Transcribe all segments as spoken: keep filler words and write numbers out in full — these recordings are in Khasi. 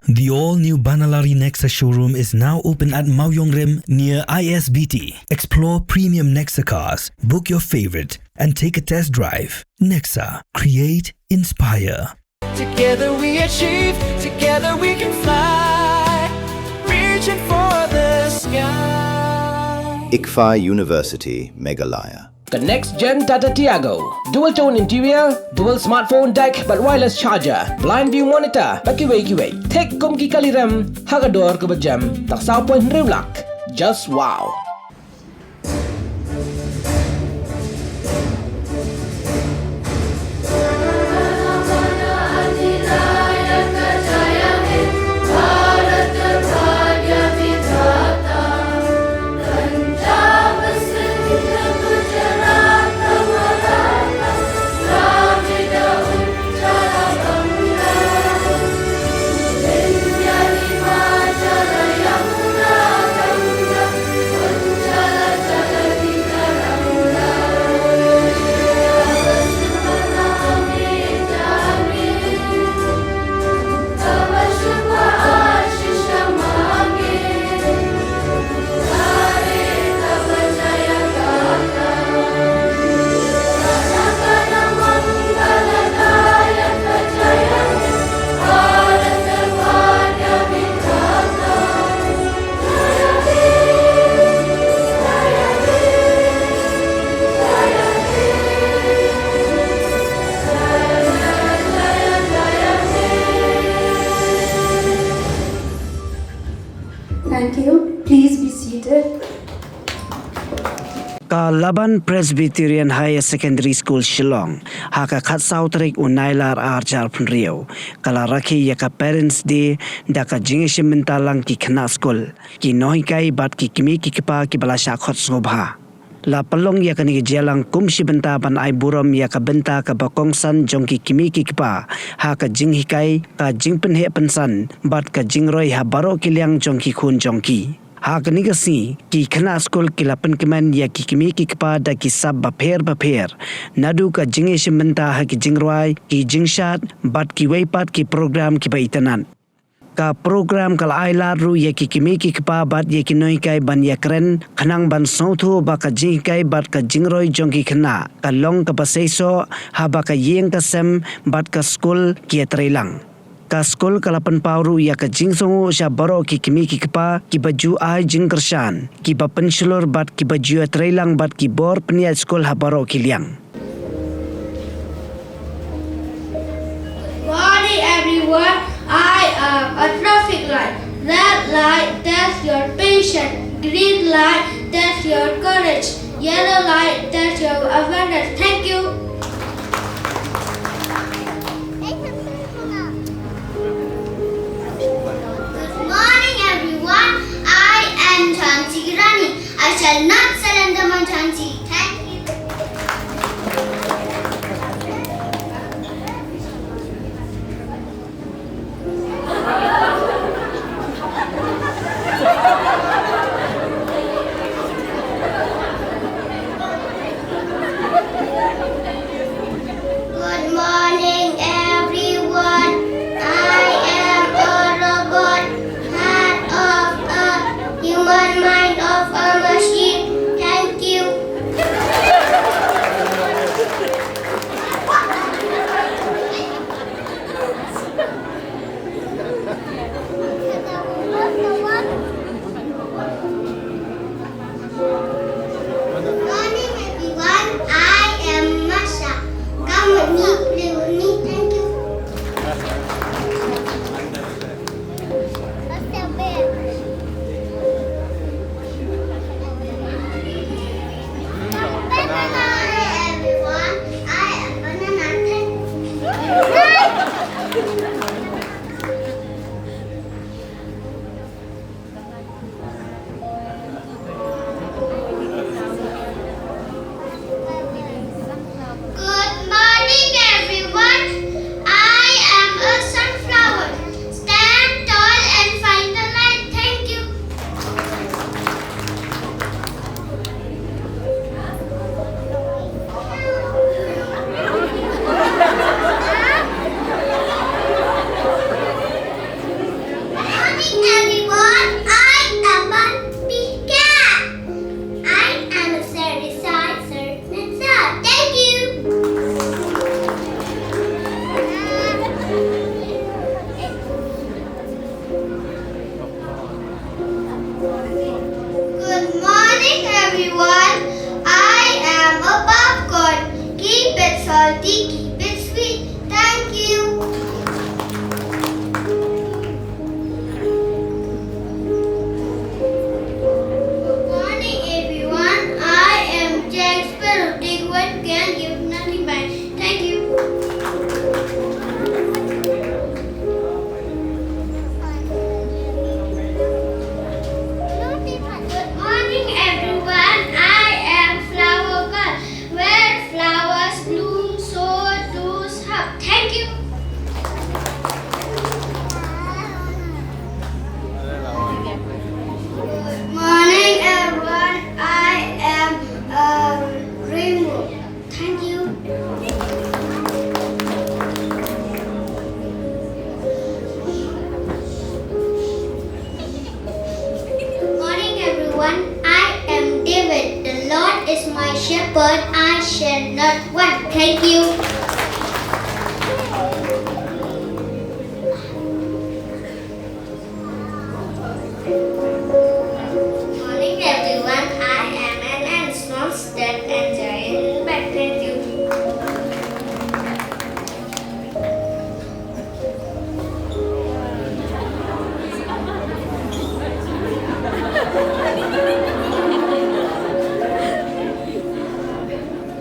The all-new Banalari Nexa showroom is now open at Mawiongrim near I S B T. Explore premium Nexa cars, book your favorite, and take a test drive. Nexa, create, inspire. Together we achieve, together we can fly, reaching for the sky. ICFAI University, Meghalaya. Ka next gen Tata Tiago. Dual tone interior, dual smartphone deck bad wireless charger, blind view monitor bad kiwei kiwei. Thik kum ki kali rem ha ka dor kaba jem tang saw point hynriew lak. Just wow. Thank you. Please be seated. Ka Laban Presbyterian Higher Secondary School Shillong, ha ka khatsaw tarik u Nailar arhajar arphew hynriew, ka la rakhe ïa ka Parents' Day da ka jingïashim bynta lang ki khynnah skul, ki nonghikai bad ki kmie ki kpa kiba la shah khot sngewbha. La pynlong ïa kane ka jingïalang kum shi bynta ban ai burom ïa ka bynta kaba kongsan jong ki kmie ki kpa ha ka jinghikai, ka jingpynheh pynsan bad ka jingroi ha baroh ki liang jong ki khun jong ki. Ha kane ka sngi, ki khynnah skul ki la pynkmen ïa ki kmie ki kpa da ki sap bapher bapher, naduh ka jingïashim bynta ha ki jingrwai, ki jingshad bad kiwei pat ki program kiba itynnad. Ka program ka la ai lad ruh ïa ki kmie ki kpa bad ïa ki nonghikai ban ïakren khnang ban sngewthuh ba ka jinghikai bad ka jingroi jong ki khynnah ka long kaba seisoh haba ka ïing ka sem bad ka skul ki ïatreilang. Ka skul ka la pynpaw ruh ïa ka jingsngewnguh sha baroh ki kmie ki kpa kiba ju ai jingkyrshan, kiba pynshlur bad kiba ju ïatreilang bad ki bor pynïaid skul ha baroh ki liang. Morning, everyone. I am a traffic light. Red light, test your patience. Green light, test your courage. Yellow light, test your awareness. Thank you. Good morning, everyone. I am Jhansi Rani. I shall not surrender my Jhansi. Thank you. Good morning, everyone. I am a robot, heart of a human, mind of a machine. Thank you. Shepherd, I shall not want. Thank you. Morning, everyone. I am an ant, small step and giant impact. Thank you.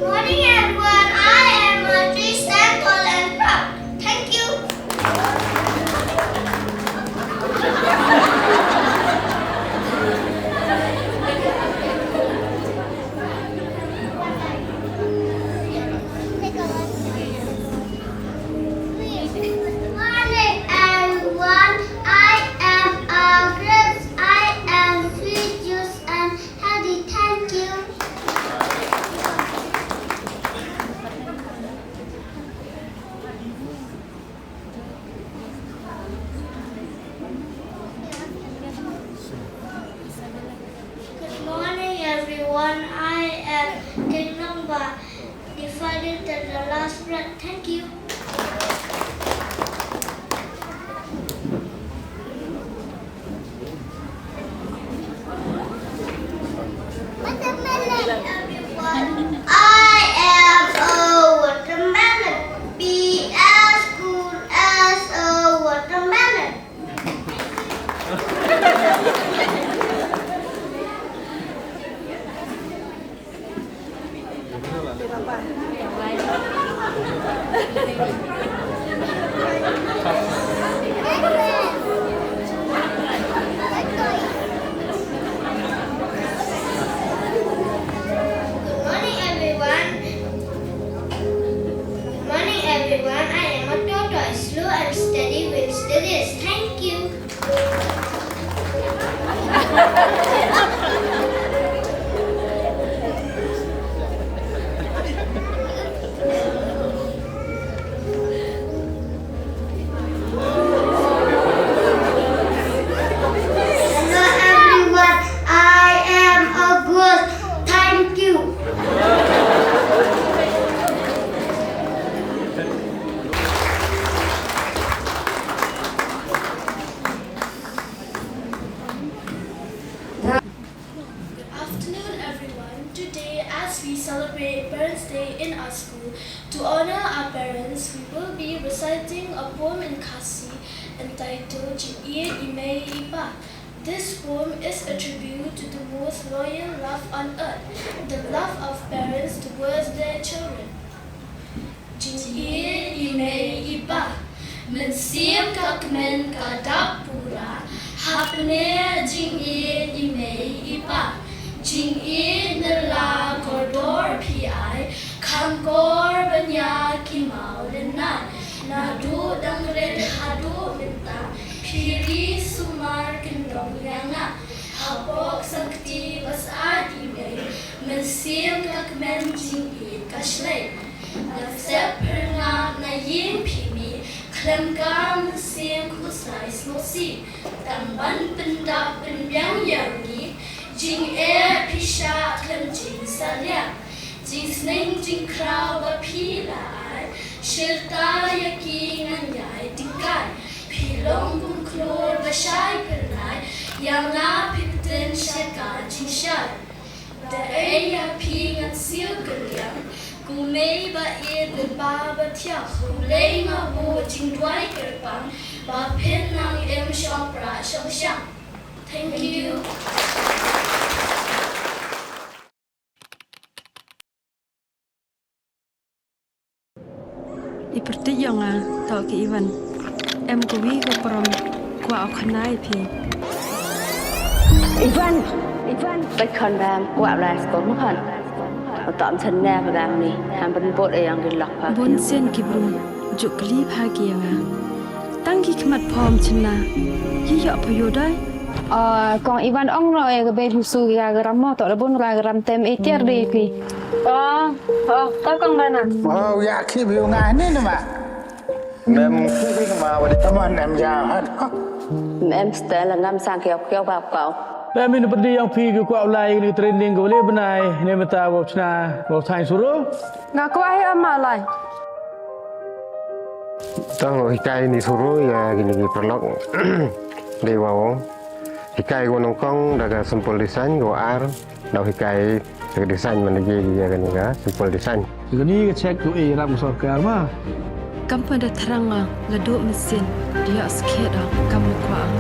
Morning, everyone. I am a tree, stand tall and proud. Thank you. Morning, everyone. I am a grape. I am sweet juice and healthy. Thank you. Good morning, everyone. I am King Nongba, defending till the last breath. Thank you. I am a watermelon. Be as cool as a watermelon. Good morning, everyone. Good morning, everyone. I am a tortoise. Slow and steady wins the race. Thank you. Hello, everyone. I am a goose. Thank you. Good afternoon, everyone. Today, as we celebrate Parents' Day in our school, to honor our parents, we will be reciting a poem in Khasi entitled Jingïeit i mei i pa. This poem is a tribute to the most royal love on earth, the love of parents towards their children. Jingïeit i mei i pa. Mynsiem ka kmen ka dap pura hapdeng jingïeit i mei i pa. Jingïeit na la kordor phi ai, kham kor ban ïa ki maw lynnai. Naduh dang rit haduh mynta, phi ri sumar kyndong ïa nga. Hapoh sangkti ba sah i mei, mynsiem ka kmen jingïeit ka shlei. Nga sep phyrngat na ïing phi mei, khlem ka mynsiem khuslai sngewsih. Tang ban pyndap pynbiang ïa ngi, jingeh phi shah khlem jingsalia. Jingsneng jingkhraw ba phi la ai, shirta ïa ki ngan ïai tyngkai. Phi long kum khlur ba shai phyrnai, ïa nga phi pynten sha ka jingshai. Da ei ïa phi ngan siew kylliang, kum mei ba ïeit bad pa ba thiah. Khublei nga buh jingduwai kyrpang, ba phin nang im shong prah shong shang. Thank you. I pyrthei ïa nga, to ki Ivan. Em kawi ka parom, kwah u khana ïa phi. Ivan, Ivan, ba khon bam, kwah lai skul ma khon. Uta am chen ne ba dang ni, ham ban bot ïa yang ki lok pa. Bun sien ki briew, juk kli pha ki ïa nga. Tang ki khmat phom chen na, ki ïoh pha ïoh dai. Ah, kong Ivan ong no ïa ka bei phi su ïa ka ram mo, to da bun ra ka ram tem i tiar dei phi. Oh, oh, to kong Rana. Oh, ïa ki bi nga ni ni ma. Mem ki bi ma wa di. Tama nem ïa ha. Mem stel ngam sang kiau kiau ba kau. Phi mynta phi ïa phi ki kwah u lai ïa kane ka training ka ba leh bnai ne mynta ba u chna ba u thaiñ shuh ruh. Nga kwah hi ïa ma lai. Tang hikai ni shuh ruh ïa kine ki paralok. Dei wa u hikai ko nyngkong da ka simple design, ko ar da u hikai da ka design man da ïa kane ka simple design. Kane ka check tu eh rap ka sorkar ma. Kam pat da thrang nga la duh mynsiem da ïa skhet da kam kwah.